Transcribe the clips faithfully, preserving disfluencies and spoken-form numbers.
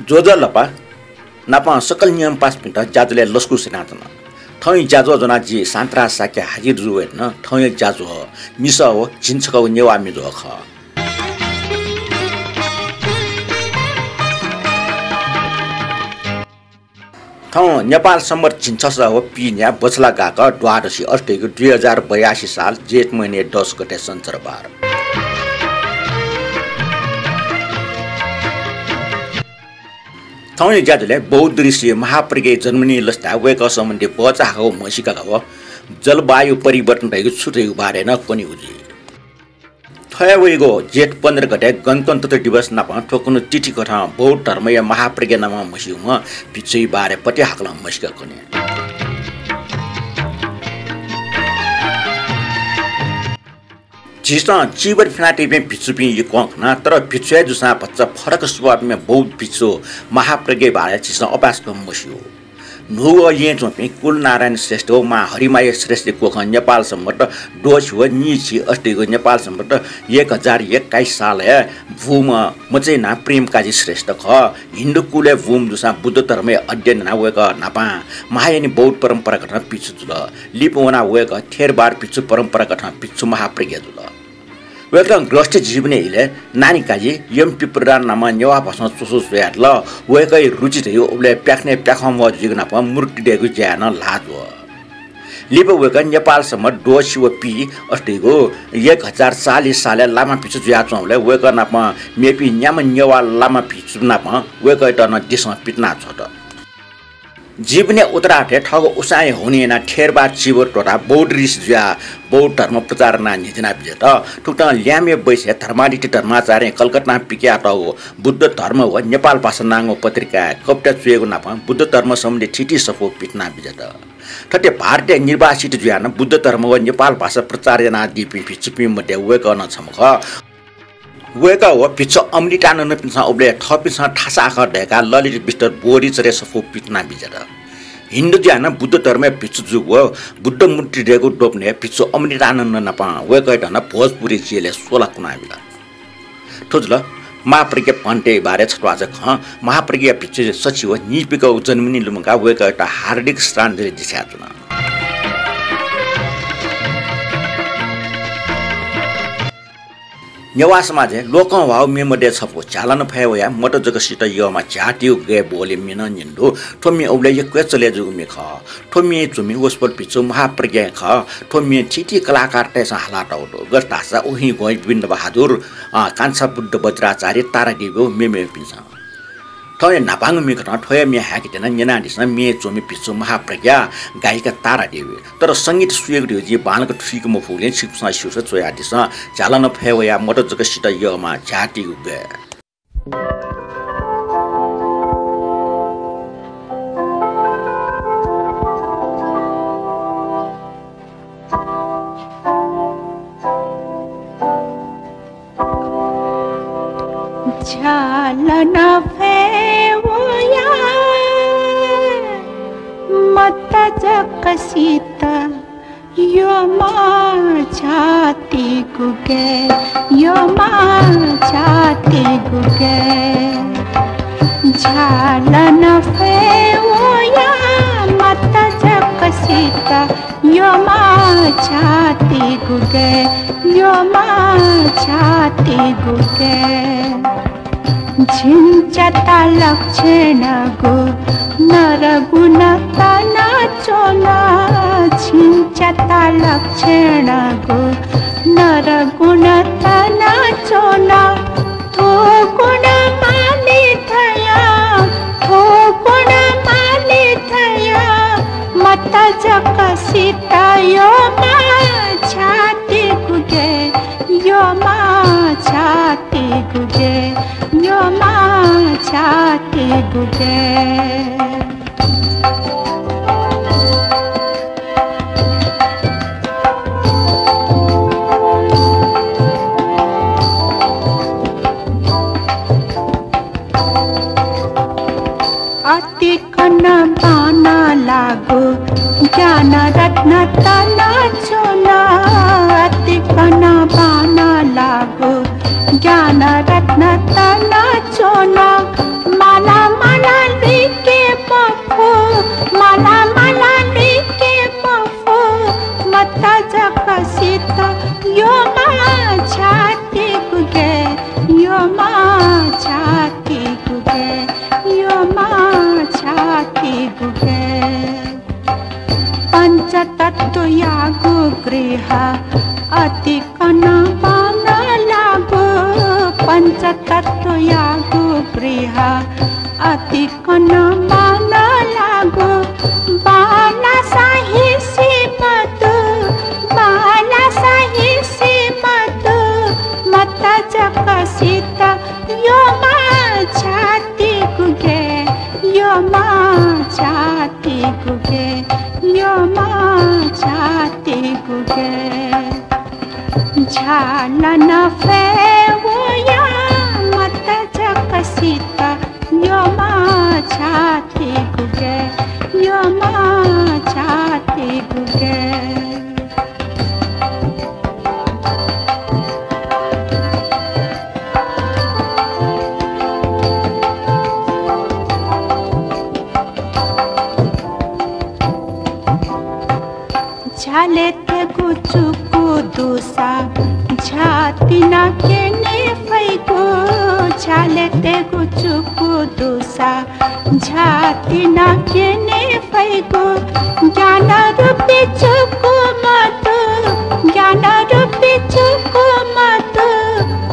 ज्वजलपा नापं सकल न्याम्ह पासापिन्त ज्याझ्वलय् लसकुस यानाच्वना। थौंया ज्याझ्वः ज्वनाः जि शान्तराज शाक्य हाजिर जू वये धुन। थौंया ज्याझ्वः निसः व झिंछक्वःगु नेवाः म्ये ज्वः खः। थौं नेपाल संवत् झिंछसः व पीन्याः बछला गाक द्वादशी अष्टमीगु दुई हजार बयासी साल जेठ महिनाया दस गते सञ्चरबार। थौंया ज्याझ्वलय् बौद्ध ऋषि महाप्रज्ञ जन्मनिं लसताय् वय्कः सम्बन्धी भचा हाकःगु म्हसीका व जलवायु परिवर्तन धइगु छु धइगु बारे नं कनेगु जुइ। थ्व हे वइगु जेठ पन्ध्र गते गणतन्त्र दिवस नापं थ्व कुन्हु तिथिकथं बौद्ध धर्मया महाप्रज्ञ नामं म्हसीम्ह भिक्षुया बारे पति हाकलं म्हसीका कने। झीसं चीवर फ्यनातइपिं भिक्षुपिं यक्वं खना, तर भिक्षु हे जूसां भचा फरक स्वभावम्ह बौद्ध भिक्षु महाप्रज्ञया बारे झीसं अपाय्सकं मस्यू। न्हूगः येँय् च्वंपिं कुलनारायण श्रेष्ठ व मां हरिमाया श्रेष्ठया क्वखं नेपाल संवत् द्वःछि व नीछि अष्टमीगु नेपाल संवत् एक हजार एक्काइस सालय् बूम्ह मचाया नां प्रेमकाजी श्रेष्ठ खः। हिन्दू कुलय् बूम्ह जूसां बुद्ध धर्मया अध्ययन यानाः वय्कः न्हापां महायानी बौद्ध परम्पराकथं भिक्षु जुल। लिपा वनाः वय्कः थेरवाद भिक्षु परम्पराकथं भिक्षु महाप्रज्ञ जुल। वय्कलं गृहस्थ जीवनय् इलय् नानीकाजी यमपिप्रधान नामं नेवाः भाषां च्वसः स्वयादिल। वय्कःया रुचि धइगु उबलय् प्याखनय् प्याखंम्ह जुइगु नापं मूर्ति दयेगु ज्याय् नं ल्हाः जुल। लिपा वय्कः नेपाल संवत् द्वःछि व पीन्याः अष्टमीगु एक हजार चालिस सालय् लामा भिक्षु जुयाच्वंबलय् वय्कः नाप मेपिं न्याम्ह नेवाः लामा भिक्षु नाप वय्कःयात नं देशं पितिना छ्वत। जीवनया उत्तरार्धय् थःगु उसाँय् हुनिं यानाः थेरवाद चीवर त्वःताः बौद्ध ऋषि जुयाः बौद्ध धर्म प्रचार यानाः न्ह्यज्याना बिज्यात। थुकथं ल्याय्म्ह वयसय् धर्मादित्य धर्माचार्यं कलकत्तां पिकयातःगु बुद्ध धर्म व नेपाल भाषा नांगु पत्रिकाय् कविता च्वयेगु नाप बुद्ध धर्म सम्बन्धी थीथी सफू पितिना बिज्यात। थथे भारतय् निर्वासित जुयाः नं बुद्ध धर्म व नेपाल भाषा प्रचार यानादीपिं भिक्षुपिं मध्ये वय्कः नं छम्ह खः। वय्कः व भिक्षु अमृतानन्दपिन्सं उबलय् थःपिन्सं थासा आखः दय्काः ललित विस्तर बोधिचर्या सफू पितिना बिज्यात। हिन्दू जुयाः नं बुद्ध धर्मया भिक्षु जूगु व बुद्ध मूर्ति दयेगु द्वपनय् भिक्षु अमृतानन्द नाप वय्कःयात नं भोजपुरी जेलय् स्वला कुनाबिल। थ्व जुल महाप्रज्ञ भन्तेया बारे छत्वाःचा खँ। महाप्रज्ञ भिक्षु सछि व नीपिकागु जन्मदिन लुमंकाः वय्कःयात हार्दिक श्रद्धाञ्जलि देछानाच्वना। नेवाः समाजय् लोकंह्वाःगु म्ये मध्ये छपु झ्यालं फय् वयाः मत जक सित यःम्ह झ्याः तीगु गय् ब्वलय् म्ये नं न्यने दु। थ्व म्ये उबलय् यक्व हे चले जूगु म्ये खः। थ्व म्येय् च्वमि वसपोल भिक्षु महाप्रज्ञ हे खः। थ्व म्ये थीथी कलाकारतय्सं हालातःगु दु। गथे धाःसा उहिं ग्वंया बिन्दबहादुर, अ, कान्छा बुद्ध वज्राचार्य, तारादेवी व मेमेपिन्सं। थौंया न्हापांगु म्ये कथं थ्व हे म्ये हाय्के त्यना, न्यनादिसँ। म्येय् च्वमि भिक्षु महाप्रज्ञ, गायिका तारादेवी। तर संगीत सुयागु धइगु जिं बांलाक थुइके मफुगुलिं छिकपिन्सं स्यूसा च्वयादिसँ। झ्यालं फय् वयाः मत जक सित यःम्ह झ्याः तीगु गय्। झ्यालं फय् वयाः मत जक सित यःम्ह झ्याः तीगु गय्, यःम्ह झ्याः तीगु गय्। झ्यालं फय् वयाः मत जक सित यःम्ह झ्याः तीगु गय्, यःम्ह झ्याः तीगु गय्। झिंच्यात लक्षणगु नरगुण तनाच्वन। झिंच्यात लक्षणगु नरगुण तनाच्वन। थ्व गुण माली धयां, थ्व गुण माली धयां मत जक सित यःम्ह झ्याः तीगु गय्, यःम्ह झ्याः तीगु गय्, यःम्ह झ्याः तीगु गय्। अतिकं बांलाःगु ज्ञानरत्न तनाच्वन। अतिकं बांलाःगु ज्ञानरत्न तनाच्वन। माला अतिकं मान लागु, बांलाःसा हिसि मदु, बांलाःसा हिसि मदु, मत जक सित यःम्ह छातिगु गे, यःम्ह छातिगु गे, यःम्ह छातिगु गे। झाल नफय् वया मत जक सित यःम्ह छातिगु गे, यःम्ह छातिगु गे। झालय् तयेगु चुकु दुसा छाति नं क्यने फइगु, झालय् तयेगु चुकु दुसा छाति नं क्यने फइगु। ज्ञान रूपी चुकु मदु, ज्ञान रूपी चुकु मदु,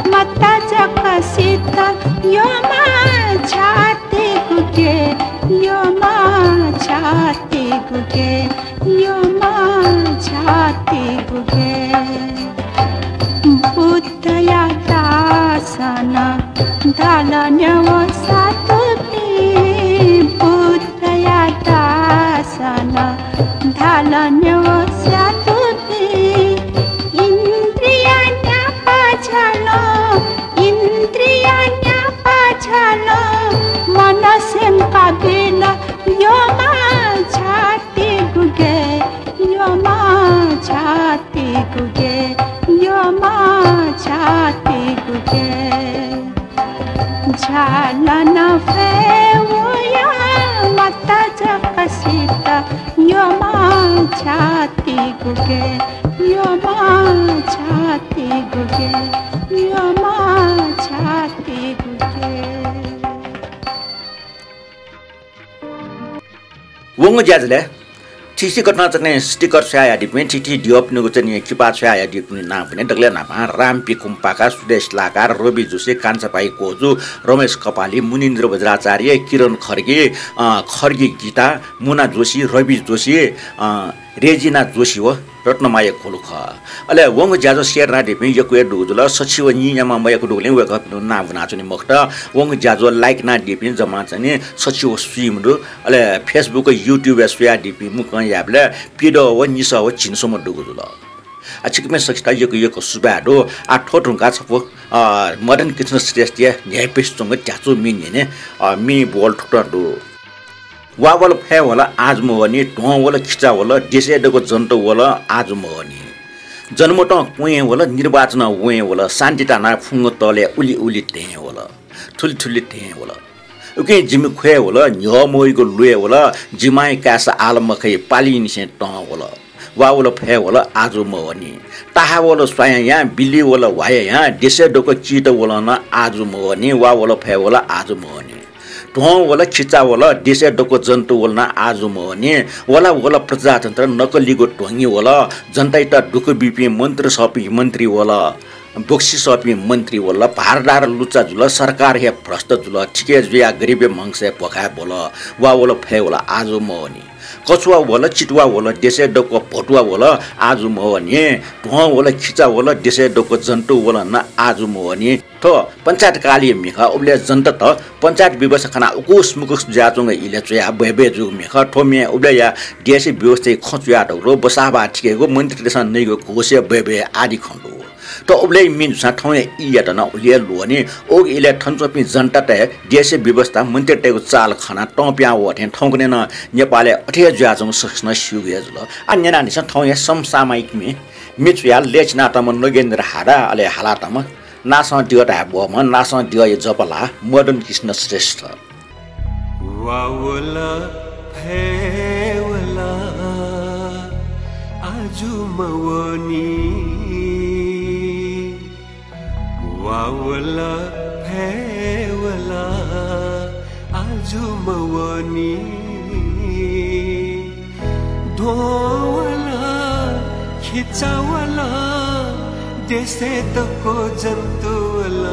मत जक सित यःम्ह छातिगु गे, यःम्ह छातिगु गे, यःम्ह छातिगु गे। बुद्धया दासं धाल न्ह्यः साधुपिं, बुद्धया दासं धाल न्ह्यः साधुपिं। इन्द्रिय न्ह्यापा झाल, इन्द्रिय न्ह्यापा झाल, मन स्यंका बिल यःम्ह छातिगु गे, यःम्ह छातिगु गे, यःम्ह छातिगु गे। झाल नफय् वया मत जक सित यःम्ह छातिगु गे, यःम्ह छातिगु गे, यःम्ह छातिगु गे। वंगु ज्याझ्वलय् थीथी घटनां चाहिँ sticker छ्वयादीपिं, थीथी द्यःपिनिगु चाहिँ किपा छ्वयादीपिनि नांपनि दकलय् न्हापां राम पिखुम पाका, सुदेश लाकार, रवि जोशी, कान्छापाइ कोजु, रमेश कपाली, मुनिन्द्र बज्राचार्य, किरण खड्गी, अ, खड्गी गीता, मुना जोशी, रवि जोशी, अ, रेजिना जोशी व रत्नमाया खोलु खः। अले वंगु ज्याझ्वः share यानादीपिं यक्व हे दुगु जुल। सछि व निन्यामा मयाकु दुगुलिं वय्कःपिनिगु नां ब्वनाच्वने मखुत। वंगु ज्याझ्वः like यानादीपिं जम्मा चाहिँ सछि व स्वीम्ह दु। अले Facebook, YouTube-य् स्वयादीपिं मुक्कं यायेबलय् पिदः व निसः व झिंस्वम्ह दुगु जुल। आ, छिकपिं सकसित यक्व यक्व सुभाय् दु। आ, थ्व धुंकाः छपु, अ, मदन कृष्ण श्रेष्ठया न्ह्याइपुसे च्वंगु ध्याचु मि न्यने, अ, मि बोल थुकथं दु। वा वल फय् वल आजु मवःनि, ध्वं वल खिचा वल, देशय् दक्व जन्त वल आजु मवःनि। जनमतं क्वँय् वल, निर्वाचनं वँय् वल, शान्ति तानाः फुंग तलय् उलि उलि धें वल, थुलि थुलि धें वल। उकिं जिमि ख्वय् वल, न्ह्यः मवइगु ल्वय् वल, जि मांया काय्‌सा आल मखइ पालिंनिसें तं वल। वा वल फय् वल आजु मवःनि। ताहा वल स्वायां यां, बिल्लि वल ह्वायां यां, देशय् दक्व चित वलं नं आजु मवःनि, वा वल फय् वल आजु मवःनि। ध्वं वल, खिचा वल, देशय् दक्व जन्तु वल नं आजु मवःनि। वला वल प्रजातन्त्र नकलिगु ध्वंगि वल, जनतायात दुःख बीपिं मन्त्री सःपिं मन्त्री वल, बोक्सी सःपिं मन्त्री वल, भारदार लुच्चा जुल, सरकार हे भ्रष्ट जुल, थिके जुयाः गरिबया मंसय् भ्वखाय् ब्वल, वा वल फय् वल आजु मवःनि। कछुवा वल, चितुवा वल, देशय् दक्व भतुवा वल, आजु मवःनि। ध्वं वल, खिचा वल, देशय् दक्व जन्तु वल नं आजु मवःनि। थ्व पञ्चायतकालया म्ये खः, उबलय् जनतात पञ्चायत व्यवस्था खनाः उकुस मुकुस जुयाच्वंगु इलय् च्वयाः बय्बय् जूगु म्ये खः। थ्व म्ये उबलय्या देशया व्यवस्थाया खँ च्वयातःगु दु, बसाः बाः थिकेगु, मन्त्रीतय्‌सं नइगु घोषया बय्बय् आदि खँ दु। थ्व उबलय् म्ये जूसां थौंया ईयात नं उलि हे ल्वःनि। उगु इलय् थन च्वंपिं जनतात देशया व्यवस्था मन्त्रीतय्‌गु चाल खनाः तं पिहां वः थें थौंकन्हय् नं नेपालय् अथे हे जुयाच्वंगु सकसिनं स्यूगु हे जुल। आः न्यनादिसँ थौंया समसामयिक म्ये, म्ये च्वयाः लय् चिनातःम्ह नगेन्द्र हाडा, अले हालातःम्ह नासं द्यः धाये ब्वःम्ह, नासं द्यःया जःपलाः मदन कृष्ण श्रेष्ठ। वा वल फय् वल आजु मवःनि। वा वल फय् वल आजु मवःनि। ध्वं वल, खिचा वल, देशय् दक्व जन्तु वल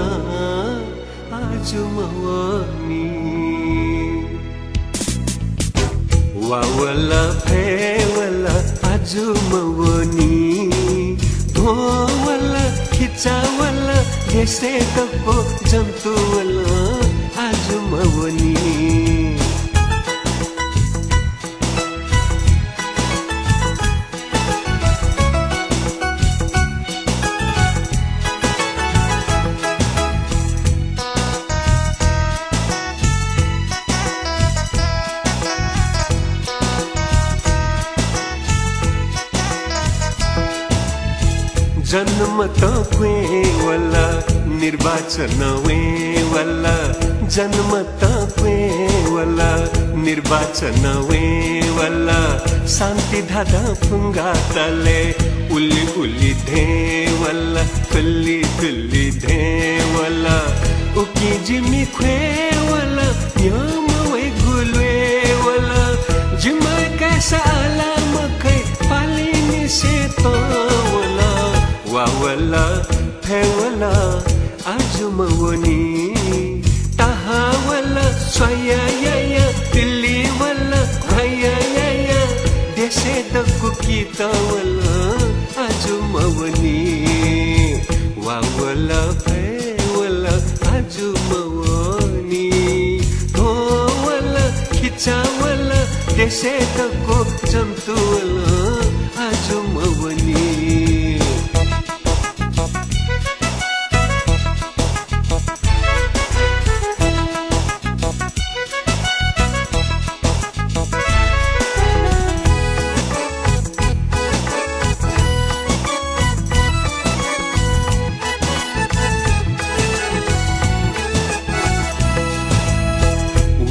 आजु मवःनि। वा वल, फय् वल, आजु मवनी। ध्वं वल, खिचा वल, देसय् दक्व जन्तु वल, आजु मवनी। जन्मत क्वँय् वल, निर्वाचन वँय् वल। जन्मत क्वँय् वल, निर्वाचन वँय् वल। शान्ति धाधां फुंगा तले उलि उलि धँय् वल, तुलि तुलि धँय् वल। उकिं जिमि ख्वँय् वल, न्ह्यःम्ह वइगु ल्वय् वल। जिमि काय्‌सा आला मखय् पालिंनिसें तं वल। वा वल, फय् वल, आजु मवनी। ताहा वल, स्वाया याया, तिलि वल, हाया याया। देसय् दक्व कित वल, आजु मवनी। वा वल, फय् वल, आजु मवनी। ध्वं वल, खिचा वल, देसय् दक्व जन्तु वल, आजु मवनी।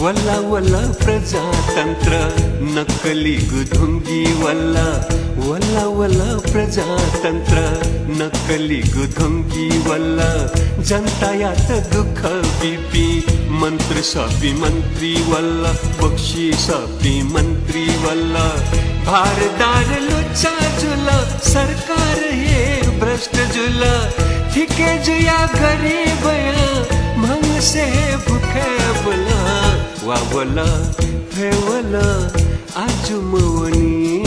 वल वल प्रजातन्त्र, नक्कलिगु धुंकी वल। वल वल प्रजातन्त्र, नक्कलिगु धुंकी वल। जनतायात दुःख बीपिं मन्त्री सःपिं मन्त्री वल, बक्सी सःपिं मन्त्री वल। भारदार लुच्चा जुल, सरकार हे भ्रष्ट जुल। थिके जुया गरिबया म्हगसय् भुखे वल। वा वल, फय् वल, आजु मवनी।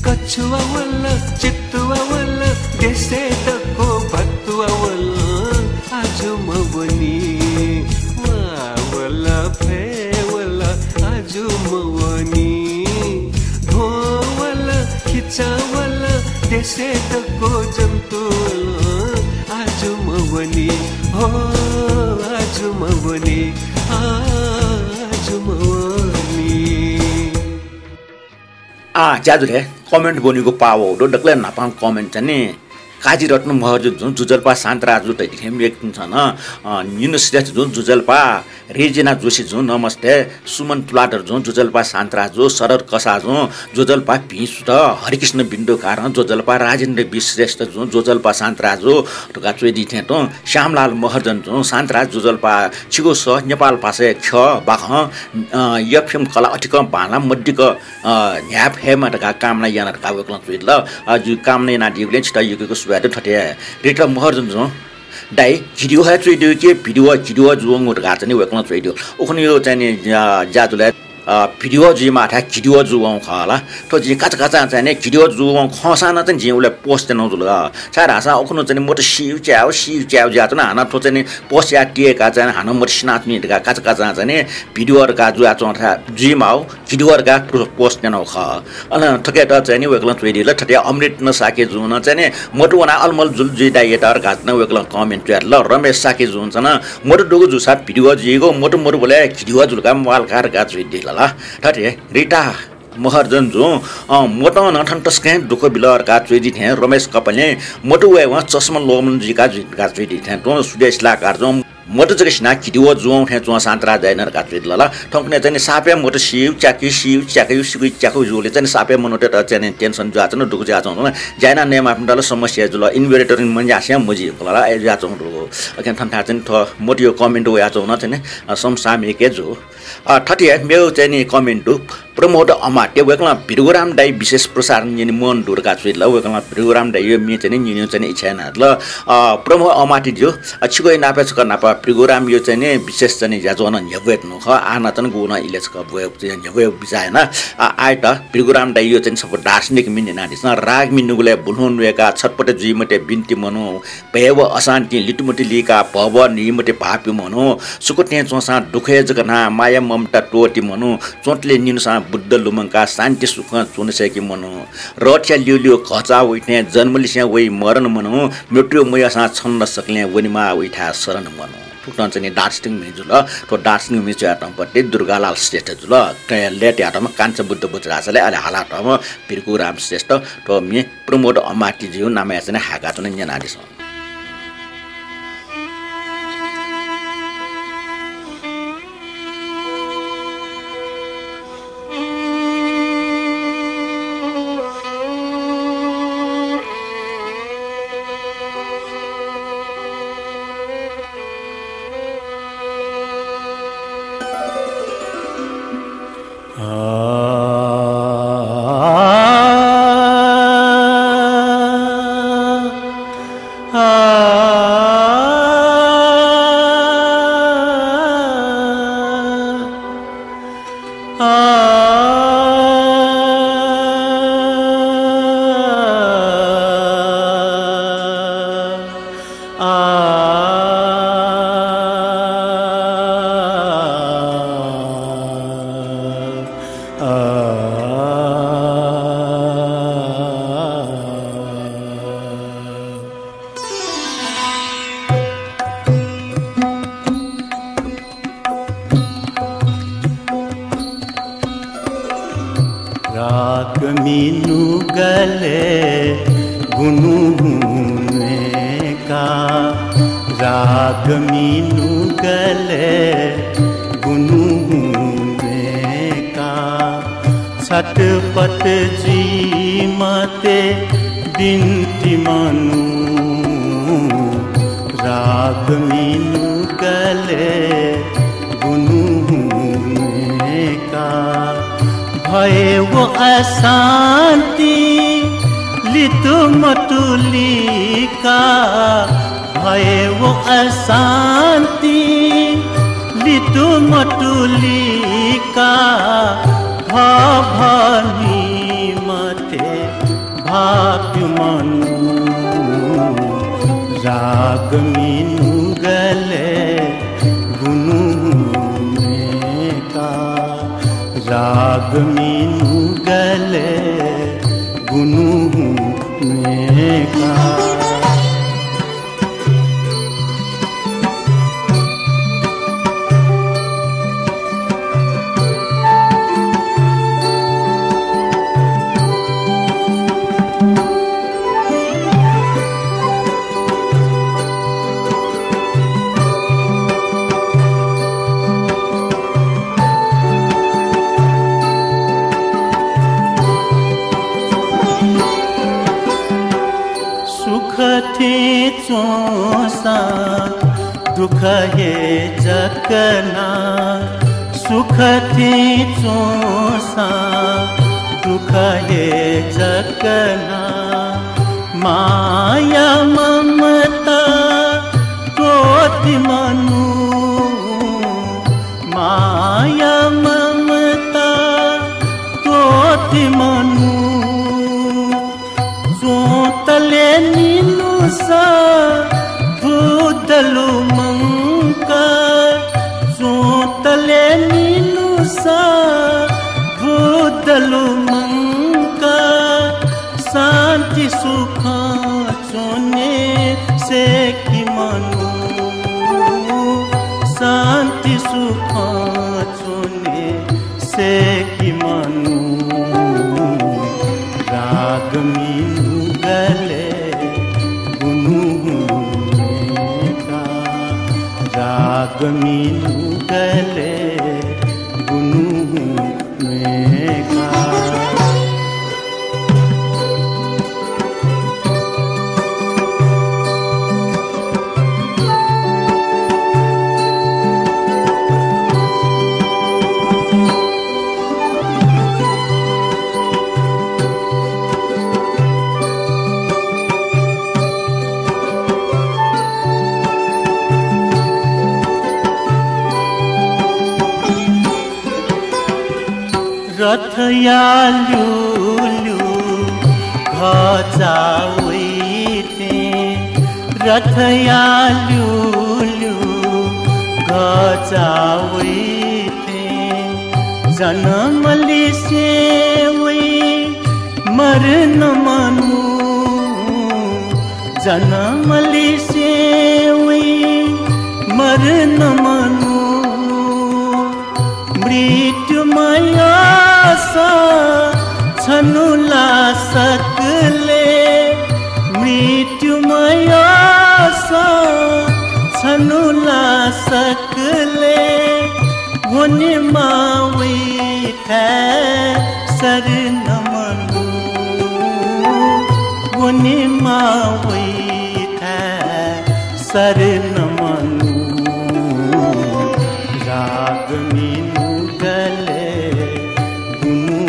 कछुवा वल, चितुवा वल, देसय् दक्व भतुवा वल, आजु मवनी। वा वल, फय् वल, आजु मवनी। ध्वं वल, खिचा वल, देसय् दक्व जन्तु वल, आजु मवनी। हो, आजु मवनी। आजु मवनी। आ, ज्याझ्वलय् comment ब्वनीगु पाः वःगु दु। दकलय् न्हापां comment चाहिँ नि काजीरत्न महर्जन जुं जुजल्पा शान्तराजु धइथें मेगु छन, अ, निन श्रेष्ठ जुं जुजल्पा, रेजिना जोशी जुं नमस्ते, सुमन तुलाधर जुं जुजल्पा शान्तराजु, शरद कसाः जुं जुजल्पा भिं सुथ, हरिकृष्ण बिन्दुकारं जुजल्पा, राजेन्द्र विश्रेष्ठ जुं जुजल्पा शान्तराजु धकाः च्वयादीथें तुं श्यामलाल महर्जन जुं शान्तराज जुजल्पा, छिगु सः नेपाल भाषाय् ख्यः बाखं, अ, यःपिं कला अतिकं बांलाः मदिक्क, अ, न्ह्याये फयेमा धकाः कामना याना धकाः वय्कलं च्वयादिल। अ, जिं कामना यानादीगुलिं छितः यक्व यक्व सुभाय् दु। थथे हे रिता महर्जन जुं दाइ, घिद्वः हे च्वयादीगु कि भिद्वः, घिद्वः जुवंगु धकाः चाहिँ नि वय्कलं च्वयादीगु। उखुन्हु चाहिँ नि, अ, ज्याझ्वलय्, अ, भिद्वः जुइमाः धाये घिद्वः जुवंगु खः ला। थ्व जिं काचाकाचां चाहिँ नि घिद्वः जुवंगु खंसां नं चाहिँ नि जिं उलय् post यानागु जुल। छाय्धाःसा उखुन्हु चाहिँ नि मत सिउ च्याउ, सिउ च्याउ जुयाच्वन। हानं थ्व चाहिँ नि post याये त्यय्काः चाहिँ नि हानं मत सिनाच्वनी धकाः काचाकाचां चाहिँ नि भिद्वः धकाः जुयाच्वंगु धाये जुइमाः, घिद्वः धकाः post यानागु खः। अन थुकियात चाहिँ नि वय्कलं च्वयादिल। थथे अमृत शाक्य जुं नं चाहिँ नि मत वनाः अलमल जुल जुइ दाइ धकाः चाहिँ नि वय्कलं comment च्वयादिल। रमेश शाक्य जुं चाहिँ नि मत दुगु जूसा भिद्वः जुइगु, मत मदुबलय् घिद्वः जुल का म्वाःल का धकाः च्वयादिल ला। थथे रिता महर्जन जुं, अ, मतं नं थन तसकं दुःख बिल धकाः च्वयादीथें रमेश कपालें मत वयेवं चस्मा ल्वःमन जुइका जुइ धकाः च्वयादीथें तुं सुदेश लाकार जुं मत जक सिनाः घिद्वः जुवं थें च्वं शान्तराज दाइनं धकाः च्वयादिल ला। थौंकन्हय् चाहिँ नि सापय् मत सिउ च्याकि, सिउ च्याकि, सिउ च्याकि जूगुलिं चाहिँ नि सापय् मनूतय्त चाहिँ नि tension जुयाच्वन, दुःख जुयाच्वन। ज्या याना नयेमाःपिन्त ला समस्या जुल, inverter मन्ज्यासें मजियंकल ला, अय् जुयाच्वंगु दु। अकिं थन थाय् चाहिँ नि थ्व मतया comment वयाच्वन चाहिँ नि, अ, समसामयिक हे जू। अ, थथे हे मेगु चाहिँ नि comment दु। प्रमोद अमात्य, वय्कलं भृगुराम दाइ विशेष प्रसारण न्यने मन दु धकाः च्वयादिल। वय्कलं भृगुराम दाइया म्ये चाहिँ नि न्यनेगु चाहिँ नि इच्छा यानादिल। अ, प्रमोद अमात्य ज्यू, अ, छिगु नापय् छकः नापं भृगुरामया चाहिँ नि विशेष चाहिँ नि ज्याझ्वः नं न्ह्यब्वये धुन खः। आः नं चाहिँ नि गुगु नं इलय् छकः ब्वये, न्ह्यब्वये बिचाः याना। अ, आःयात भृगुराम दाइया चाहिँ नि छपु दार्शनिक म्ये न्यनादिसँ। राग मि नुगलय् बुलुहुँ न्वय्काः छटपट जुइ मते बिन्ति मनू, भय व अशान्तिं लितुमति लिकाः भव न्हुइ मते भाःपी मनू, सुखथें च्वंसां दुःखय् जक न्हां माया ममता त्वःती मनू, च्वंतले निन्हुसां बुद्ध लुमंकाः शान्ति सुखं च्वने सय्की मनू, रथया ल्यूल्यू घःचाः वइथें जन्मलिसें वइ मरण मनू, मृत्यु मयःसां छन्त सकलें वनेमाः वइथाय् शरण मनू। थुकथं चाहिँ नि दार्शनिक म्ये जुल। थ्व दार्शनिक म्ये च्वयातःम्ह पति दुर्गालाल श्रेष्ठ जुल। लय् तयातःम्ह कान्छा बुद्ध बज्राचार्य, अले हालातःम्ह भृगुराम श्रेष्ठ। थ्व म्ये प्रमोद अमात्य ज्यूया नामय् चाहिँ नि हाय्काच्वना, न्यनादिसँ। राग मि नुगलय् गुनु हुँ न्वय्का, राग मि नुगलय् गुनु हुँ न्वय्का, छटपट जुइ मते बिन्ति मनू, राग मि नुगलय् गुनु हुँ न्वय्का, भय व अशान्ति लितुमतु लिकाः, भय व अशान्ति लितुमतु लिकाः, भव न्हुइ मते भाःपी मनू, राग मि नुगलय् गुनु हुँ न्वय्का, राग मि नुगलय् गुनु हुँ न्वय्का। सुख थें च्वंसां दुःख हे जक ना, सुख थें च्वंसां दुःख हे जक ना, माया ममता त्वःती मनू, माया ममता त्वःती मनू, च्वंतले निन्हुसा बुद्ध लुमंका, च्वंतले निन्हुसा बुद्ध लुमंका, शान्ति सुखं च्वने सय्की मनू, शान्ति सुखं च्वने सय्की मनू, राग मि नुगलय् गुनु हुँ न्वय्का, राग मि नुगलय् गुनु हुँ न्वय्का। रथया ल्यूल्यू घचा वइथें, रथया ल्यूल्यू घचा वइथें, जन्मलिसे वइ मरण मनु, जन्मलिसे वइ मरण मनु। मृत्युमय स छनु ला सकले, मृत्युमय स छनु ला सकले, वनेमा वइथाय् शरण मनु, वनेमा वइथाय् शरण मनु। रागमी नुगले गुनु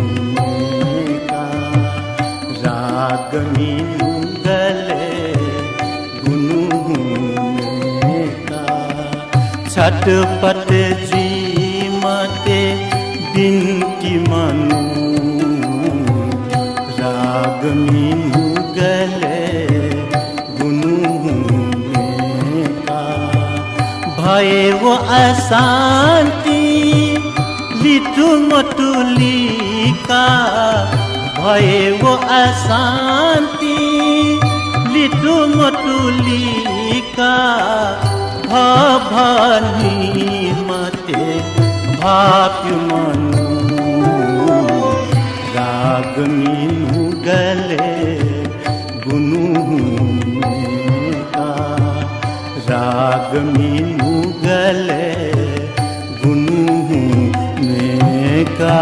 हुनेका, रागमी नुगले गुनु हुनेका। छटपट जुइ मते बिन्ति मनु, रागमी नुगले गुनु हुनेका। भय व अशान्ति लितु मतुलिका, भय व अशान्ति लितु मतुलिका। भभनि मते भाप्यु मनु, रागमी नुगले गुनु हुनेका, रागमी नुगले गुनु हुनेका।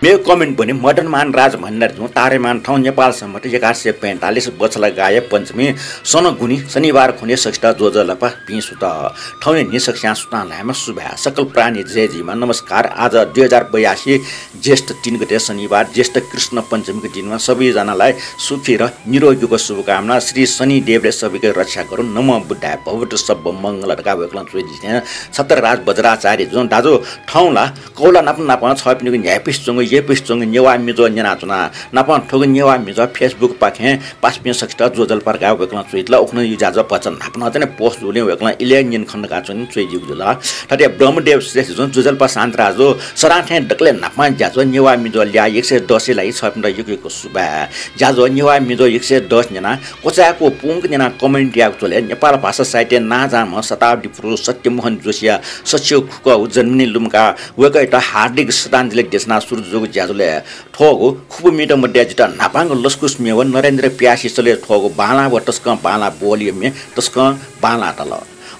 मेगु comment ब्वने मदनमान राजभण्डारीजुं तारेमान थौं नेपाल सम्बत एघार सय पैंतालिस बछला गाय पञ्चमी सनगुनी शनिबार खुने सकसित ज्वजलपा भिं सुत। थौंया न्हिसक्स्यां सुतां ल्हायेमा सुभाय्। सकल प्राणी जय जुइमा। नमस्कार। आज दुई हजार बयासी ज्येष्ठ तीन गते शनिबार, ज्येष्ठ कृष्ण पञ्चमीको दिनमा सबैजनालाई सुखी र निरोगीको शुभकामना। श्री शनिदेवले सबैको रक्षा गरून्। नमो बुद्धाय, भवतु सब्ब मङ्गल धकाः वय्कलं च्वयादिसें छत्रराज वज्राचार्यजुं दाजु थौं ला कौला नाप नापं छःपिनिगु न्ह्याइपुसे च्वंगु, यय्पुसे च्वंगु नेवाः म्हिजः न्यनाच्वना। नापं थुगु नेवाः म्हिजः Facebook पाखें पासापिं सकसित ज्वजलपा धकाः वय्कलं च्वयादिल। उखुन्हु ज्याझ्वः भचा न्हापा नं चाहिँ post जूलिं वय्कलं इलय् न्यने खन धकाः च्वने च्वयादीगु जुल। थथे ब्रह्मदेव श्रेष्ठजुं ज्वजलपा शान्तिराजु सदां थें दकलय् न्हापां ज्याझ्वः नेवाः म्हिजः ल्याः एक सय दसया लागि छःपिन्त यक्व यक्व सुभाय्। ज्याझ्वः नेवाः म्हिजः एक सय दस न्यनाः क्वचाय्कू पूवंक न्यनाः comment याःगु झ्वलय् नेपाल भाषा साहित्यय् नांजाःम्ह शताब्दी पुरुष सत्यमोहन जोशीया सच्छि खुकःगु जन्मदिन लुमंकाः वय्कःयात हार्दिक श्रद्धाञ्जलि देछानाः सुरु जूगु ज्याझ्वलय् थ्वःगु खुपु मित मध्ये जितः न्हापांगु लसकुस म्ये व नरेन्द्र प्यासीया सलय् थ्वःगु बांलाः व तसकं बांलाः बोलीया म्ये तसकं बांलाः तल।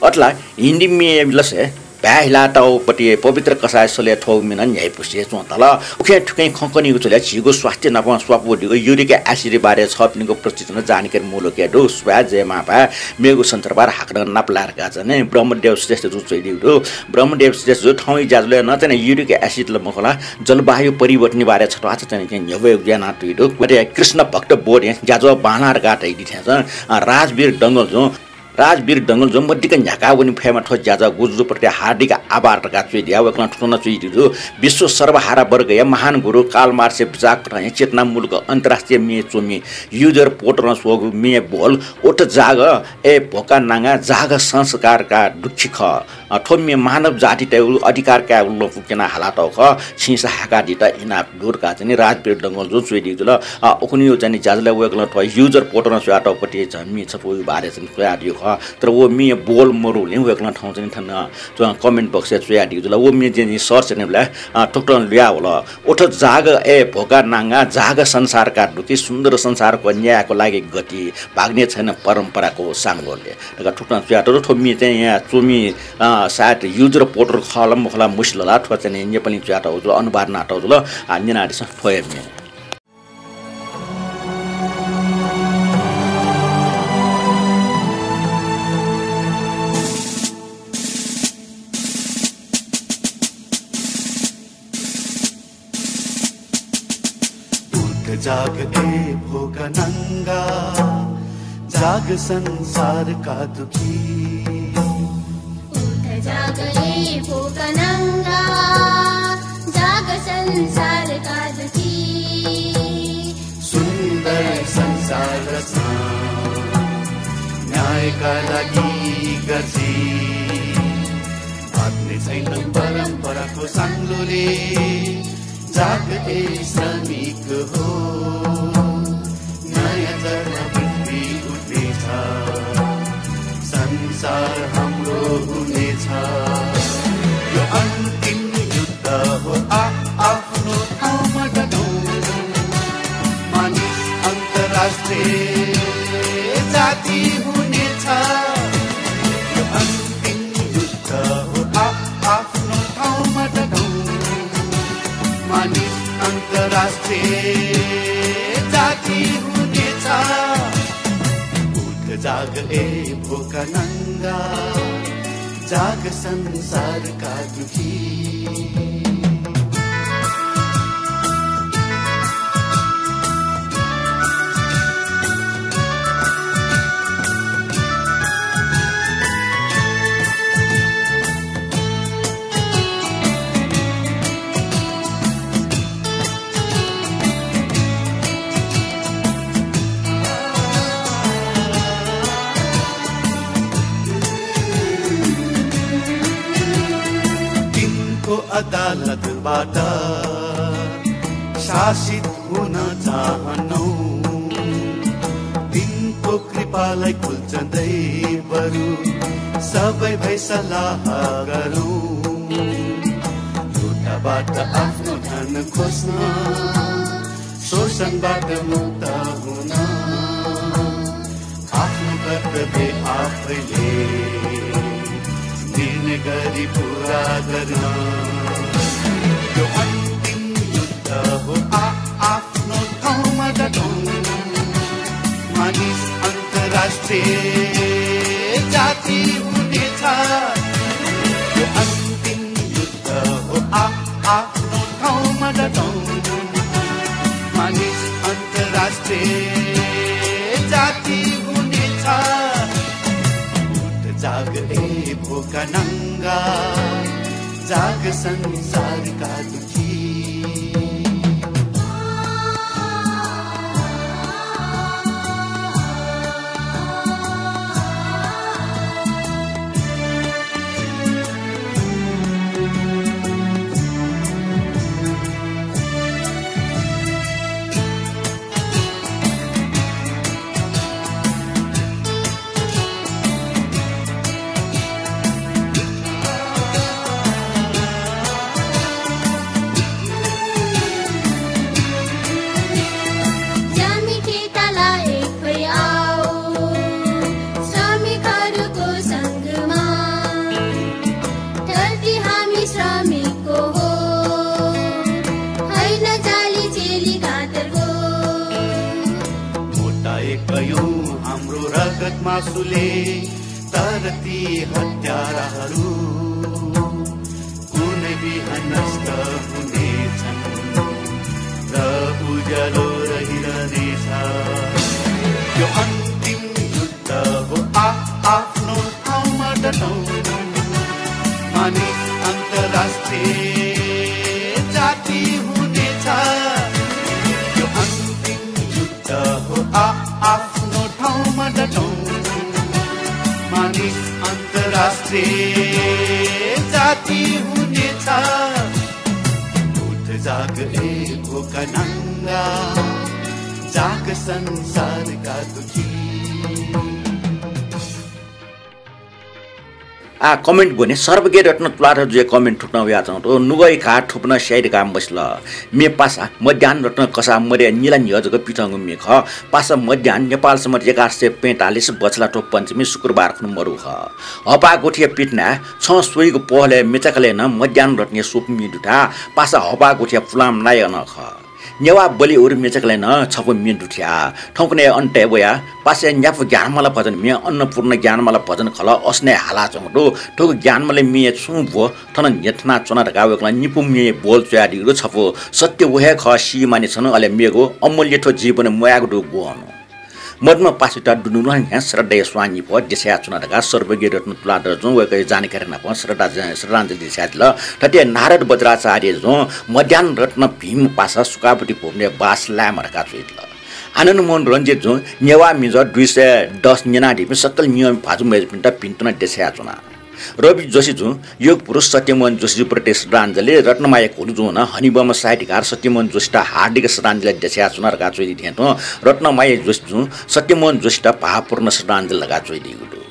अथे ला हिन्दी म्ये लसय् भाय् हिलातःगु पति पवित्र कसाःया सलय् थ्वःगु म्ये नं न्ह्याइपुसे च्वंतल। उखें थुखें खँ कनीगु झ्वलय् झीगु स्वास्थ्य नाप स्वापू दीगु uric acid बारे छःपिनिगु प्रशिक्षण जानकारी मुलुक हे दु। सुभाय् जय मांभाय्। मेगु सन्चरबार हाकनं नापलाये धकाः चाहिँ ब्रह्मदेव श्रेष्ठजुं च्वयादीगु दु। ब्रह्मदेव श्रेष्ठजु थौंया ज्याझ्वलय् नं चाहिँ uric acid ला मखु ला, जलवायु परिवर्तन बारे छत्वाःचा चाहिँ न्ह्यब्वयेगु यानातयागु दु। अथे कृष्ण भक्त बोधं ज्याझ्वः बांलाः धकाः धयादी थें चाहिँ, अ, राजवीर डंगोलजुं, राजवीर डंगोलजुं मदिक्क न्ह्याकाः वने फयेमा थ्व ज्याझ्वः गुजु जूपति हार्दिक आभार धकाः च्वयादिया। वय्कलं थुकथं नं च्वयादीगु दु। विश्व सर्वहारा वर्गया महान गुरु कार्ल मार्क्सया बिचाः कथं हे चेतनामूलक अन्तर्राष्ट्रिय म्ये च्वमि युजर पोटरं स्वःगु म्ये बोल उठ जाग ए भोका नांगा जाग संस्कारका दुःखी खः। अ, थ्व म्ये मानव जातितय्गु अधिकार कायेगु लँपु क्यनाः हालातःगु खः। छिं सा हाय्कादीत इनाप दु धकाः चाहिँ राजवीर डंगोलजुं च्वयादीगु जुल। अ, उखुन्हुया चाहिँ ज्याझ्वलय् वय्कलं थ्व युजर पोटरं स्वयातःगु पति झम्मि छपु बारे चाहिँ च्वयादीगु खः। तर व म्ये बोल मरुलिं वय्कलं थौं चाहिँ थन, अ, comment box-य् च्वयादीगु जुल। व म्ये जिं search यानाबलय्, अ, थुकथं ल्हुयावल। उठ जाग ए भोका नांगा जाग संसारका दुःखी सुन्दर संसारको न्यायको लागि गति भाग्ने छैन परम्पराको साङ्लोले। धकाः थुकथं च्वयातःगु दु। थ्व म्ये चाहिँ यहाँ च्वमि, अ, सायद युजर पोटर खः ला मखु ला मसिल ला, थ्व चाहिँ नेपालीं च्वयातःगु जुल, अनुवाद यानातःगु जुल, आ, न्यनादिसँ थ्व हे म्ये। उठ जाग ए भोका नांगा, जाग संसारका दुःखी। जाग ए भोका नांगा, जाग संसारका दुःखी। सुन्दर संसार रचना, न्यायका लागि गर्जी। भाग्ने छैन परम्पराको साङ्लोले, जाग ए श्रमिक हो। नयाँ जग्गा पृथ्वी उठ्नेछ, संसार हाम्रो हुनेछ। यो अन्तिम युद्ध हो, आ, आफ्नो ठाउँमा डटौँ। मानिस अन्तर्राष्ट्रिय जाति हुनेछ। यो अन्तिम युद्ध हो, आ, आफ्नो ठाउँमा डटौँ। मानिस अन्तर्राष्ट्रिय जाति हुनेछ। उठ जाग ए भोका नांगा, जाग संसारका दुःखी। तिनको अदालतबाट शासित हुन चाहनौ। तिनको कृपालाई खुल्चँदै बरु सबै भाइ सल्लाह गरौँ। झुटाबाट आफ्नो धन खोज्न, शोषणबाट मुक्त हुन, आफ्नो कर्तव्य आफैले निर्णय गरी पूरा गर्न। यो अन्तिम युद्ध हो, आ, आ, आफ्नो ठाउँमा डटौँ। मानिस अन्तर्राष्ट्रिय जाति हुनेछ। यो अन्तिम युद्ध हो, आ, आफ्नो ठाउँमा डटौँ। मानिस अन्तर्राष्ट्रिय जाति हुनेछ। उठ जाग ए भोका नांगा, जाग संसारका दुःखी। ज्यामिति तला एक भइआओ, श्रमिकहरूको सङ्घमा। धरती हामी श्रमिकको हो, होइन जाली चेली कातरको। मोटाएका यौँ हाम्रो रगत मासुले, तर ती हत्याराहरू कुनै बिहान नष्ट हुनेछन् र उज्यालो रहिरहनेछ। यो अन्तिम युद्ध हो, आ, आफ्नो ठाउँमा डटौँ। मानिस अन्तर्राष्ट्रिय जाति हुनेछ। यो अन्तिम युद्ध हो, आ, आफ्नो ठाउँमा डटौँ। मानिस अन्तर्राष्ट्रिय जाति हुनेछ। उठ जाग ए भोका नाङ्गा, जाग संसारका दुःखी। आ, comment ब्वने, सर्वज्ञ रत्न तुलाधर जुया comment थुकथं वयाच्वंगु दु। नुगः इखा थुपिं नं स्याइ धकाः मसिल। म्ये पासा मध्याह्न रत्न कसाः मदया निला न्ह्यः जक पिथंगु म्ये खः। पासा मध्याह्न नेपाल सम्बत एघार सय पैंतालिस बछलाथ्व पञ्चमी शुक्रबार खुन्हु मरु खः। हपाः गुथिया पिथनाय् छं स्वइगु पहलय् म्ये चाकलय् नं मध्याह्न रत्नया स्वपु म्ये दुथ्याः पासा हपाः गुथिया पुलांम्ह नायः नं खः। नेवाः बलि उरु म्ये चाकलय् नं छपु म्ये दुथ्याः। थौंकन्हय् अन्तय् वयाः पासाया न्यापु ज्ञानमाला भजन म्ये अन्नपूर्ण ज्ञानमाला भजन खलः असनय् हालाच्वंगु दु। थुगु ज्ञानमाला म्येया छुं ब्व थन न्ह्यथनाच्वना धकाः वय्कलं निपु म्येया ब्वल च्वयादीगु दु। छपु सत्य व हे खः, सी मानि छन्हु, अले मेगु अमूल्य थ्व जीवन म्वायेगु दु ग्वन्हु। मदमा पासापिंत दुनुगलंनिसें श्रद्धाया स्वां निपु देछायाच्वना धकाः सर्वज्ञ रत्न तुलाधर जुं वय्कःया जानकारी नाप श्रद्धा-, श्रद्धाञ्जली देछायादिल। थथे नारद वज्राचार्य जुं मध्याह्न रत्न भीम पासा सुखावती भुवनय् बास लायेमा धकाः च्वयादिल। आनन्द मोहन रञ्जित जुं नेवाः मिजः दुई सय दस न्यनादीपिं सकल नियम भाजु मय्जुपिन्त भिन्तुना देछायाच्वना। रवि जोशी जुं योगपुरुष सत्यमोहन जोशीजुप्रति श्रद्धाञ्जली, रत्नमाया घोलु जुं नं हनेबहःम्ह साहित्यकार सत्यमोहन जोशीत हार्दिक श्रद्धाञ्जली देछायाच्वना धकाः च्वयादी थें तुं रत्नमाया जोशी जुं सत्यमोहन जोशीत भावपूर्ण श्रद्धाञ्जली धकाः च्वयादीगु दु।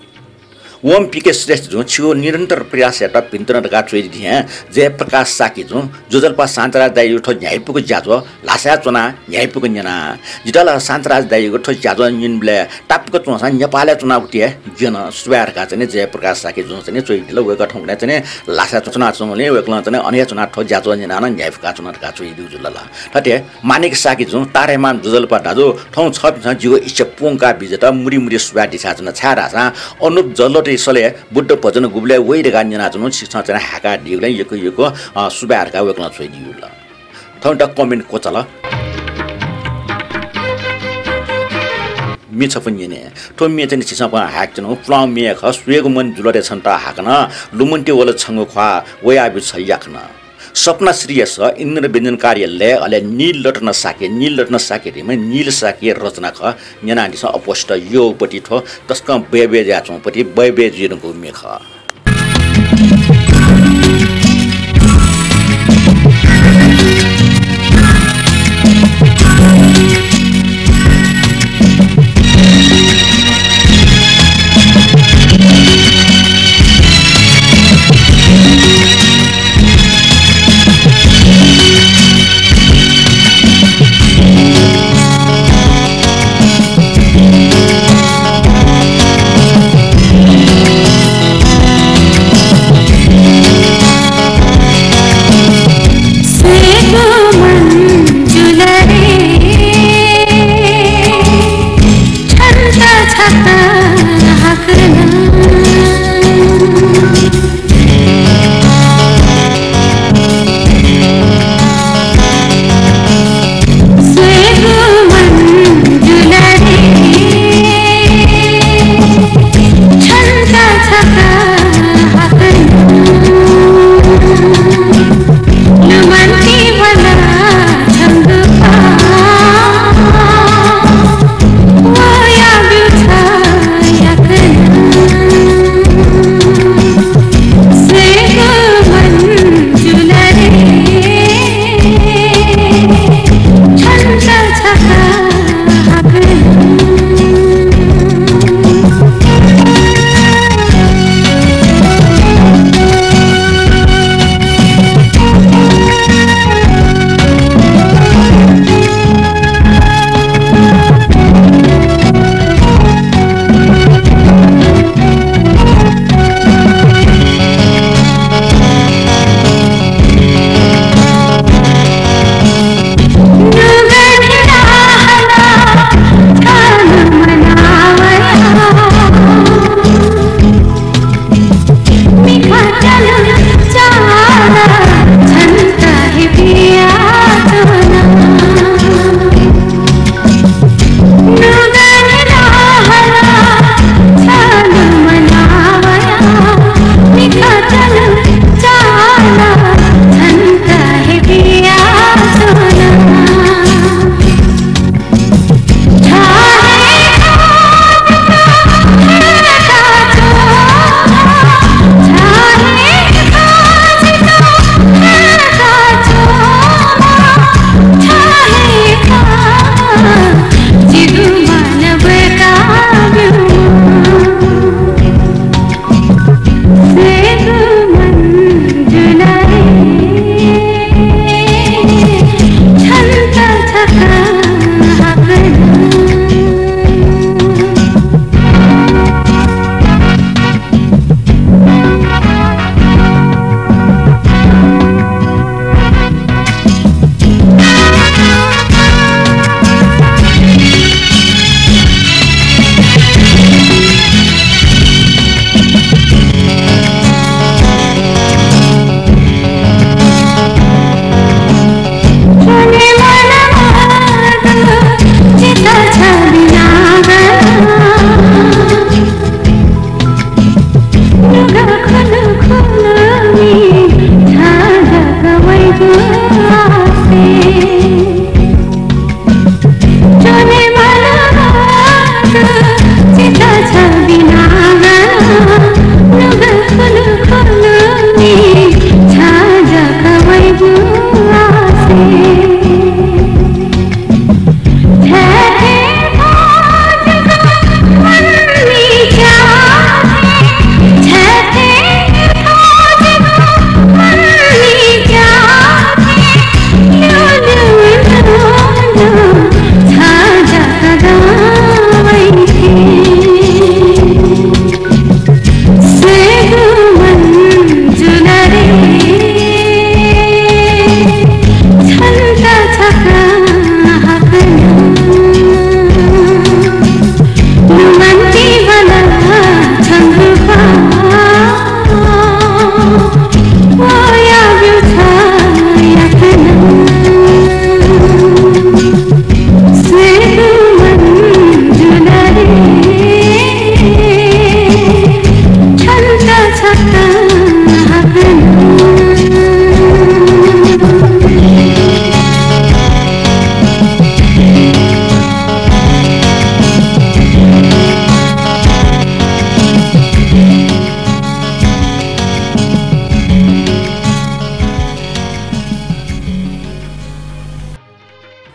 ओम पी के श्रेष्ठ जुं छिगु निरन्तर प्रयासयात भिन्तुना धकाः च्वयादी थें जयप्रकाश शाक्य जुं ज्वजलपा शान्तराज दाइयागु थ्व न्ह्याइपुक ज्याझ्वः ल्हासाय् च्वनाः न्ह्याइपुक न्यना। जितः ला शान्तराज दाइयागु थ्व ज्याझ्वः न्यनेबलय् तापाक च्वंसां नेपालय् च्वनागु ति हे ग्यन, सुभाय् धकाः चाहिँ नि जयप्रकाश शाक्य जुं चाहिँ नि च्वयादिल। वय्कः थौंकन्हय् चाहिँ नि ल्हासाय् च्वनाच्वंबलय् वय्कलं चाहिँ नि अन हे च्वनाः थ्व ज्याझ्वः न्यनाः नं न्ह्याइपुका च्वना धकाः च्वयादीगु जुल ला। थथे माणिक शाक्य जुं तारेमान ज्वजलपा दाजु, थौं छपिन्सं जिगु इच्छा पूवंका बिज्यात, मुरी मुरी सुभाय् देछायाच्वना, छाय्धाःसा अनुप जल्लोतय् सलय् बुद्ध भजन गुबलय् वइ धकाः न्यनाच्वना, छिकपिन्सं चाहिँ नि हाय्कादीगुलिं यक्व यक्व, अ, सुभाय् धकाः वय्कलं च्वयादीगु जुल। थौंयात comment क्वचाल। म्ये छपु न्यने। थ्व म्ये चाहिँ नि झीसं हाय्काच्वनागु पुलांगु म्ये हे खः। स्वयेगु मन जुल रे छन्त हाकनं, लुमन्ति वल छंगु ख्वाः, वयाब्यु छ याकनं। सपना श्रेयस, इन्द्र व्यञ्जनकारया लय्, अले नील रत्न शाक्य, नील रत्न शाक्य धइम्ह नील शाक्यया रचना खः। न्यनादिसँ अवश्य, योगपति थ्व तसकं बय्बय् जुयाच्वंपति बय्बय् जुइधुंकूगु म्ये खः।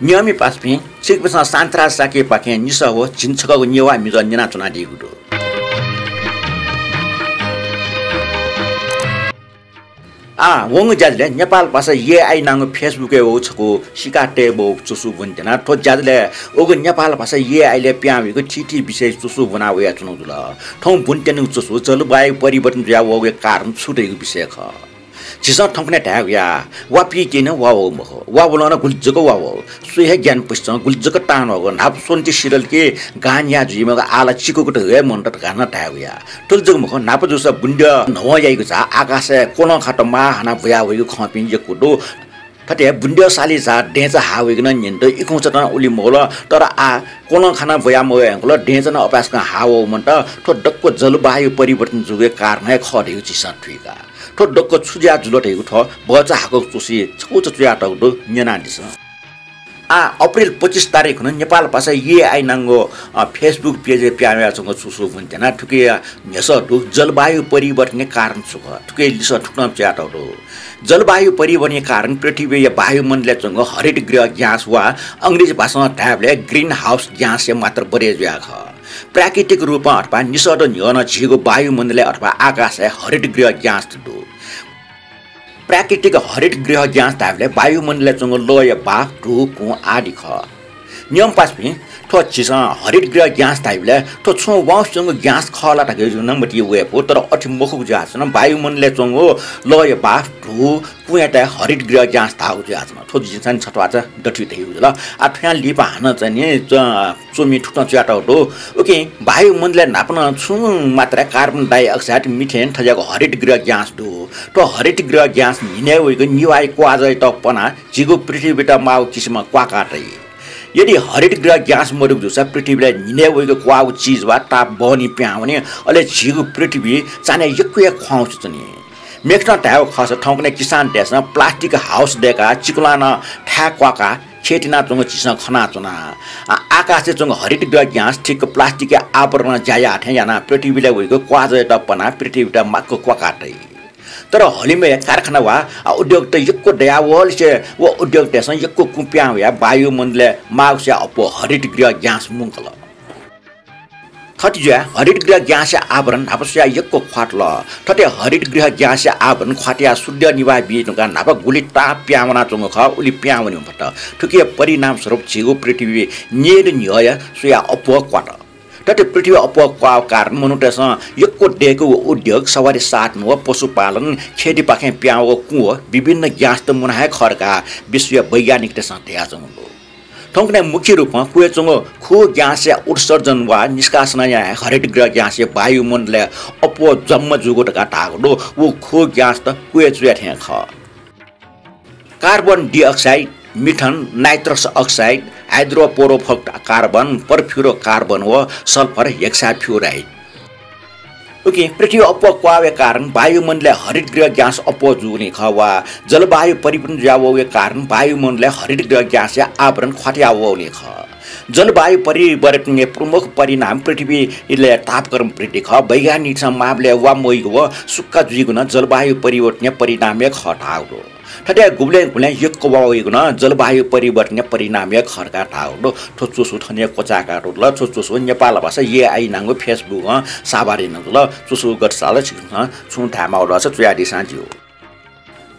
नियमित पासापिं, छिकपिन्सं शान्तराज शाक्यपाखें निसः व झिंछगःगु नेवाः म्हिगः न्यनाच्वनादीगु दु। आः, वंगु ज्याझ्वलय् नेपाल भाषा AI नांगु Facebook-य् वःगु छकू सिका तये ब्वःगु च्वसु ब्वने त्यना। थ्व ज्याझ्वलय् वःगु नेपाल भाषा AI-लय् पिहां वइगु थीथी विषय च्वसु ब्वना वयाच्वनागु जुल। थौं ब्वने त्यनागु च्वसु जलवायु परिवर्तन जुया वःगु कारण छु धइगु विषय खः। झीसं थौंकन्हय् धायेगु या, वा पिके नं वा वःगु मखु, वा वलं नं गुलि जक वा वःगु, स्वये हे ग्यानापुसे च्वंगु, गुलि जक तांन्वःगु, न्हापा स्वन्ति सिधल कि गां न्याः जुइमाःगु, आः ला चिकुकत हे मन्त धकाः नं धायेगु या। थुलि जक मखु, न्हापा जूसा बुँद्यः न्हवं याइगु झा आकाशय् क्वलं खात माः हानाः ब्वया वइगु खंपिं यक्व दु। थथे बुँद्यः साली झा दँय्‌चा हाः वइगु नं न्यने दु। इखुंचा नं उलि मवल, तर आः क्वलं खानाः ब्वया मवये धुंकल, दँय्‌चा नं अपाय्‌सकं हाः वःगु मन्त। थ्व दक्व जलवायु परिवर्तन जूगु हे कारण हे खः धइगु झीसं थुइका। थ्व दक्व छु जुयाः जुल धइगु थ्व भचा हाकःगु च्वसुइ छकूचा च्वयातःगु दु, न्यनादिसँ। आः, अप्रिल पच्चिस तारिखय् नं नेपाल भाषा AI नांगु, अ, Facebook page-य् पिहां वयाच्वंगु च्वसु ब्वने त्यना। थुकिया न्ह्यसः दु, जलवायु परिवर्तनया कारण छु खः? थुकिया लिसः थुकथं च्वयातःगु दु। जलवायु परिवर्तनया कारण पृथ्वीया वायुमण्डलय् च्वंगु हरित गृह ग्यास वा अंग्रेजी भाषां धायेबलय् green house gas-या मात्रा बढे जुयाः खः। प्राकृतिक रूपं अथवा निसःदँ न्ह्यः नं झीगु वायुमण्डलय् अथवा आकाशय् हरित गृह ग्यास दु। प्राकृतिक हरित गृह ग्यास धायेबलय् वायुमण्डलय् च्वंगु लःया भाप, धू, कुँ आदि खः। नियम पासापिं, थ्व झीसं हरित गृह ग्यास धाइबलय् थ्व छुं वाउँसे च्वंगु ग्यास खः ला धकाः जुयाः नं मतिइ वये फु, तर अथे मखुगु जुयाच्वन। वायुमण्डलय् च्वंगु लःया भाप, धू, कुँयात हरित गृह ग्यास धाःगु जुयाच्वन। थ्व जिं चाहिँ छत्वाःचा दथुइ धयागु जुल। आः, थ्वयां लिपा हानं चाहिँ नि च-, च्वमिं थुकथं च्वयातःगु दु। उकिं वायुमण्डलय् न्हापा नं छुं मात्राय् carbon dioxide, methane थज्याःगु हरित गृह ग्यास दु। थ्व हरित गृह ग्यास न्हिनय् वइगु निभाःया क्वाजःयात पनाः झीगु पृथ्वीयात माःगु किसिमं क्वाकाः तइ। यदि हरित गृह ग्यास मदुगु जूसा पृथ्वीलय् न्हिनय् वइगु क्वाःगु चिज वा ताप बहनी पिहां वनी, अले झीगु पृथ्वी चान्हय् यक्व हे ख्वाउँसे च्वनी। मेखतं धायेगु खःसा थौंकन्हय् किसानतय्‌सं plastic house दय्‌काः चिकुलां नं थाय् क्वाकाः खेत यानाच्वंगु झीसं खनाच्वना। आ, आकाशय् च्वंगु हरित गृह ग्यास ठीक plastic-या आवरणं ज्या याः थें यानाः पृथ्वीलय् वइगु क्वाजःयात पनाः पृथ्वीयात माक्व क्वाकाः तइ। तर हलिमय् कारखाना वा, आ, उद्योगत यक्व दयावःलिसे व उद्योगतय्‌सं यक्व कुँ पिहां वयाः वायुमण्डलय् माःगु स्वयाः अप्वः हरित गृह ग्यास मुंकल। थथे जुयाः हरित गृह ग्यासया आवरण न्हापा स्वयाः यक्व ख्वातल। थथे हरित गृह ग्यासया आवरण ख्वातयाः सूर्य निभाः बी धुंकाः न्हापा गुलि ताप पिहां वनाच्वंगु खः, उलि पिहां वने मफुत। थुकिया परिणामस्वरूप झीगु पृथ्वी न्यय्‌दँ न्ह्यःया स्वयाः अप्वः क्वात। थथे पृथ्वी अप्वः क्वाःगु कारण मनूतय्‌सं यक्व दय्‌कूगु उद्योग, सवारी साधन व पशुपालन, खेतीपाखें पिहां वःगु कुँ व विभिन्न ग्यासत मुनाः हे खः धकाः विश्वया वैज्ञानिकतय्‌सं धयाच्वंगु दु। थौंकन्हय् मुख्य रूपं क्वय् च्वंगु खुगू ग्यासया उत्सर्जन वा निष्कासनया हे हरित गृह ग्यासया वायुमण्डलय् अप्वः जम्मा जूगु धकाः धाःगु दु। व खुगू ग्यासत क्वय् च्वया थें खः। कार्बन डाइअक्साइड, मिथन, नाइट्रस अक्साइड, हाइड्रोपोरोफोर्ट कार्बन, परफ्युरो कार्बन व सल्फर हेक्साफ्युराइड। उकिं पृथ्वी अप्वः क्वाःया कारण वायुमण्डलय् हरित गृह ग्यास अप्वः जूगुलिं खः वा जलवायु परिवर्तन जुयावःया कारण वायुमण्डलय् हरित गृह ग्यासया आवरण ख्वातयावःगुलिं खः। जलवायु परिवर्तनया प्रमुख परिणाम पृथ्वीलय् तापक्रम वृद्धि खः। वैज्ञानिकतय्‌सं माःबलय् वा मवइगु व सुक्खा जुइगु नं जलवायु परिवर्तनया परिणाम हे खः धाःगु दु। थथे गुबलें गुबलें यक्व वा वइगु नं जलवायु परिवर्तनया परिणाम हे खः धकाः धाःगु दु। थ्व च्वसु थन हे क्वचाय्‌कातःगु दु। थ्व च्वसु नेपाल भाषा AI नांगु Facebook-य् साभार यानागु दु। च्वसु गथे चाल छिकपिन्सं छुं धायेमाःगु दःसा च्वयादिसँ ज्यू।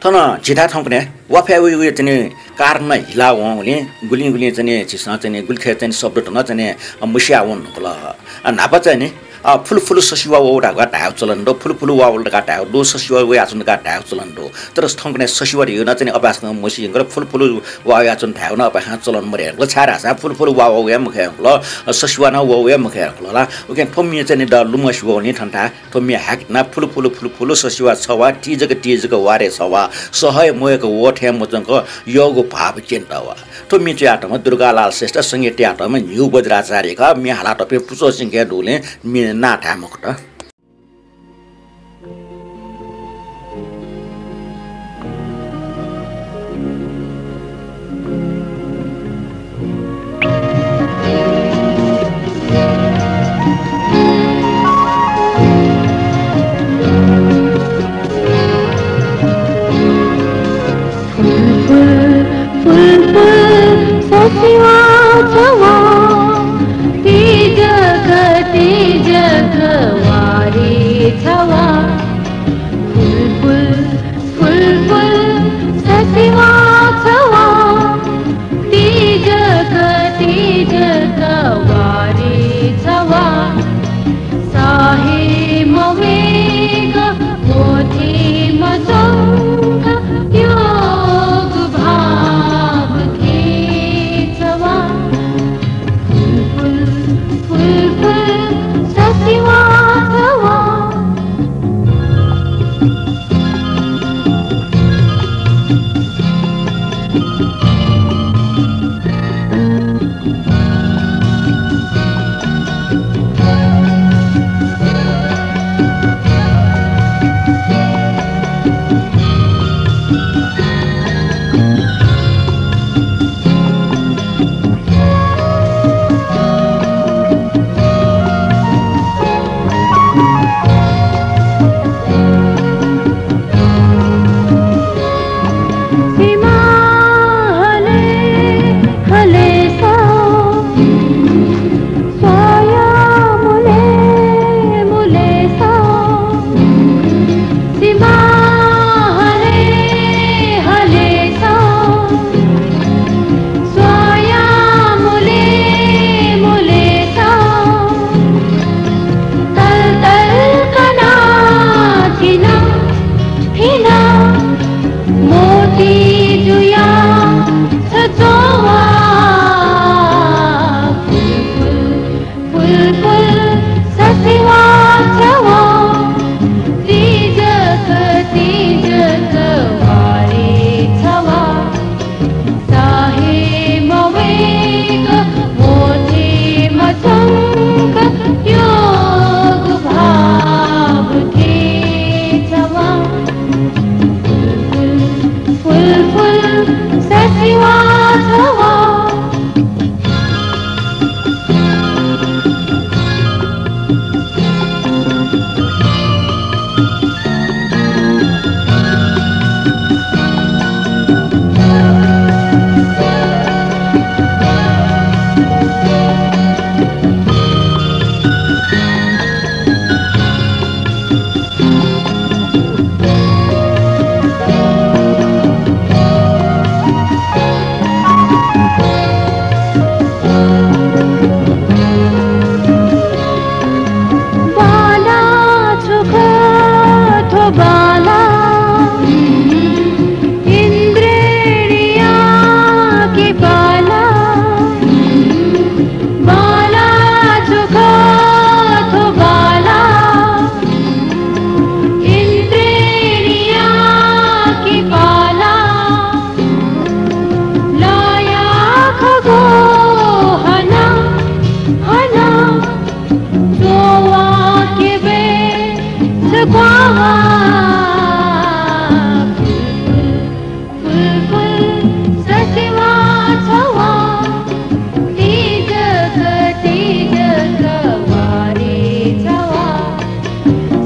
थन झीथाय् थौंकन्हय् वाफय् वइगु चाहिँ नि कारण हिला वंगुलिं गुलिं गुलिं चाहिँ नि झीसं चाहिँ नि गुलिखय् चाहिँ नि शब्दत नं चाहिँ नि, अ, मुसिया वने धुंकल। अ, न्हापा चाहिँ नि, अ, फुलु फुलु ससिवा वःगु धकाः धायेगु चलन दु, फुलु फुलु वा वल धकाः धायेगु दु, ससिवा वयाच्वन धकाः धायेगु चलन दु। तर थौंकन्हय् ससिवा धइगु नं चाहिँ नि अपाय्‌सकं मसी धुंकल, फुलु फुलु वा वयाच्वन धायेगु नं अपाय्‌सकं चलन मदये धुंकल, छाय् धाःसा फुलु फुलु वा वःगु हे मखु धुंकल, अ, ससिवा नं वःगु हे मखु धुंकल ला। उकिं थ्व म्ये चाहिँ नि द लुमसि वःगुलिं थन थ्व म्ये हाय्‌कथं फुलु फुलु फुलु फुलु ससिवा छ वा, तिजक तिजक वारे छ वा, सह हे मवय्‌क वः थें मच्वंक यःगु भाव क्यनेत वा। थ्व म्ये च्वयातःम्ह दुर्गालाल श्रेष्ठ, संगीत तयातःम्ह न्ह्यू बज्राचार्य खः। म्ये हालातःपिं पुचःसिंके दुगुलिं म्ये नां धाये मखुत। बाला, इन्द्रेणी आके बाला, बाला चुखो थो बाला, इन्द्रेणी आके बाला, लया खगो हना, हना, चोवा के बे सग्वावा। फुल फुल ससिवा छवा, तीजक तीजक वारी छवा।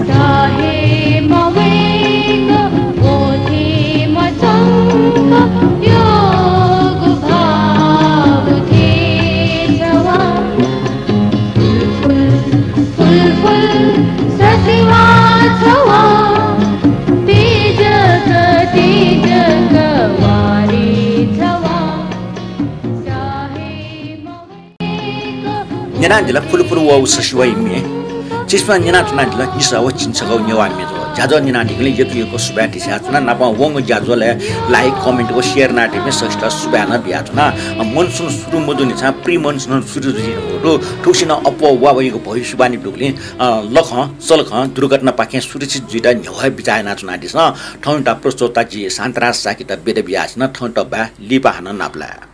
साहे मवय्क ओथे मचंक योगु भाव थे छवा। फुल फुल ससिवा छवा, तीजक तीजक वारी छवा। साहे मवय्क न्यनादिल फुलफुल व ससिवा इम्मे। छिसं न्यनाच्वनादिल निसः व छिसगु नेवाः म्ये ज्याझ्वः। ज्याझ्वः न्यनादीगुलिं यक्व यक्व सुभाय् देछानाच्वना। नापं वंगु ज्याझ्वलय् like, comment व share यानादीपिं सकसित सुभाय् नं बियाच्वना। अ, मनसुन सुरु मजूनिसां pre monsoon सुरु जुइ धुंकूगु दु। थुगुसी नं अप्वः वा वइगु भविष्यवाणी दुगुलिं, अ, लखं सलखं दुर्घटनापाखें सुरक्षित जुइत न्ह्यवः बिचाः यानाच्वनादिसँ। थौंयात प्रस्तोता जि शान्तराज शाक्ययात बिदा बियाच्वना। थौंयात बाय्, लिपा हानं नापलाये।